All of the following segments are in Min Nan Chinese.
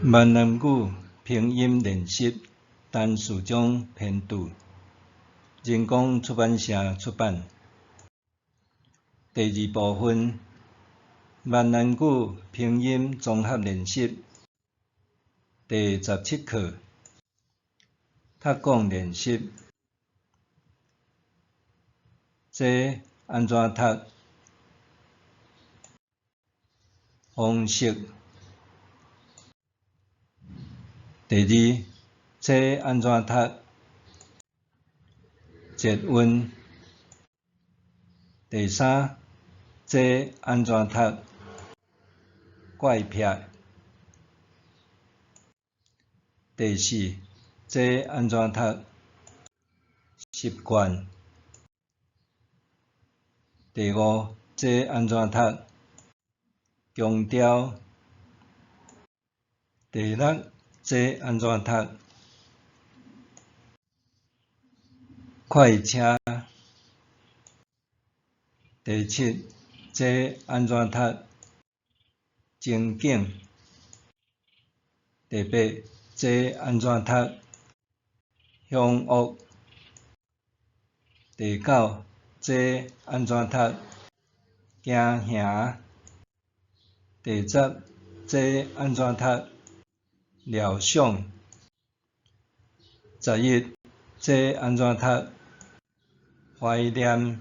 閩南語拼音練習，陳嗣忠編著，人工出版社出版。第二部分，閩南語拼音綜合練習，第十七課，讀講練習。這按怎讀？方式。第二，這按怎讀？捷運。第三，這按怎讀？怪癖。第四，這按怎讀？習慣。第五，這按怎讀？強調。第六，這按怎讀？快車。第七，這按怎讀？情景。第八，這按怎讀？凶惡。第九，這按怎讀？驚嚇。第十，這按怎讀？料想。十一，這按怎讀？懷念。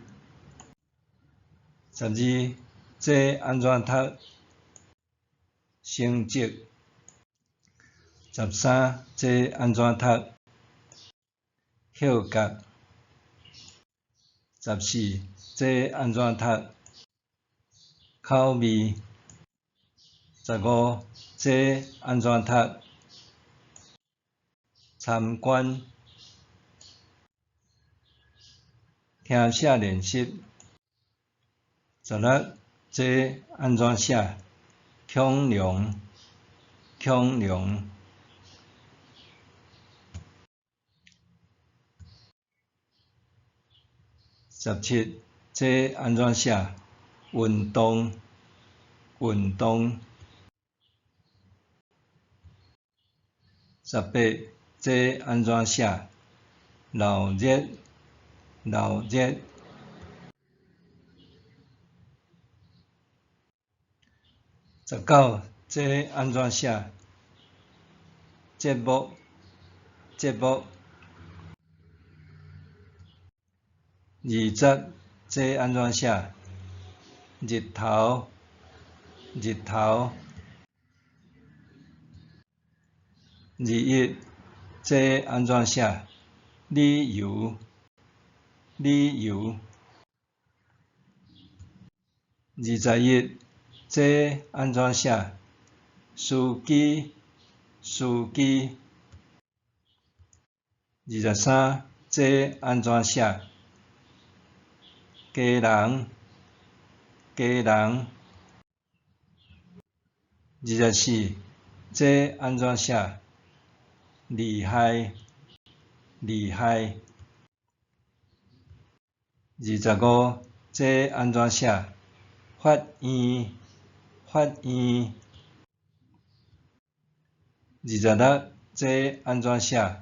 十二，這按怎讀？成績。十三，這按怎讀？歇角。十四，這按怎讀？口味。十五，這按怎讀？參觀。聽寫練習。十六，這按怎寫？恐龍，恐龍。十七，這按怎寫？運動，運動。十八，這按怎寫？鬧熱，鬧熱。十九，這按怎寫？節目，節目。二十，這按怎寫？日頭，日頭。二一，這按怎寫？理由，理由。二十一，這按怎寫？司機，司機。二十三，這按怎寫？家人，家人。二十四，這按怎寫？厲害，厲害。二十五，這按怎寫？法院，法院。二十六，這按怎寫？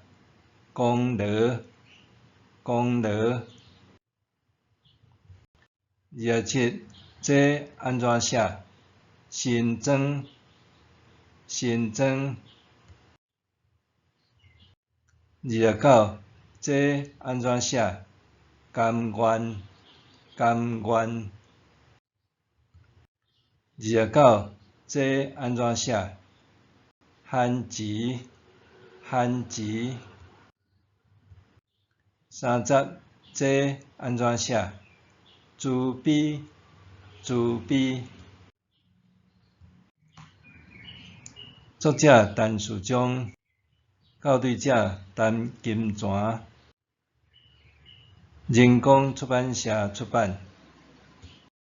功勞，功勞。二十七，這按怎寫？新莊，新莊。二十九，這按怎寫？甘願，甘願。二十九，這按怎寫？番薯，番薯。三十，這按怎寫？慈悲，慈悲。作者陳嗣忠，校對者陳金泉，人工出版社出版。